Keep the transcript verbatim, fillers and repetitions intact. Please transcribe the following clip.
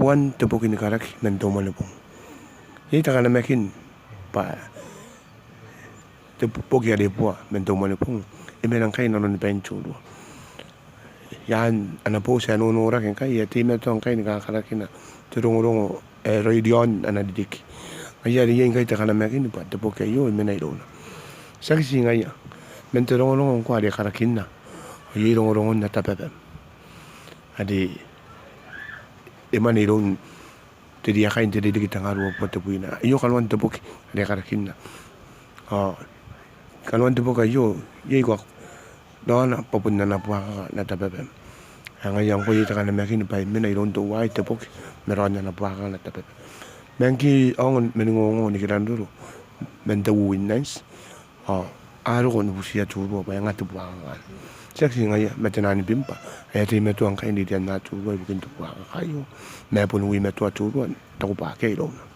boan te boki ni karaki man te umwanibong. Iai te kanamakin bwa te boki are bua man te umwanibong e mena ngkai inanoni bain te urua. Iaan ana booti ae nonoraki ngkai, e a teimatoa ngkai ni kakarakina te rongorongo ae raoiroi iaon ana ririki. Ngaia are iai ngkai te kanamakin bwa te boki aio e mena irouna. Tiaki ti ngaia, man te rongorongo ngkoa are e karakinna ao iai rongorongon atababa are e mena iroun te riakai n te ririki tengaun ruabwi tebwina. Aio kanoan te boki are e karakinna. Ao kanoan te boki aio, iai ngkoa raona bwa bon ana buakaka n atababa. Ao ngaia ngkoa iai te kanamakin bwa e mena iroun teuaei te boki ma raona ana buakaka n atababa. Ma ngke a ongo man ngongo ni kiran roro man te wiwi n anti, ao a roko ni butiia te urua bwa e nga te buakaka. Tiaki ti ngaia, ma te naan bimba ae e a teimatoa ngkai n riria ana te urua ibukin te buakaka aio, ma e bon wimatoa te urua n taku bwa akea irouna.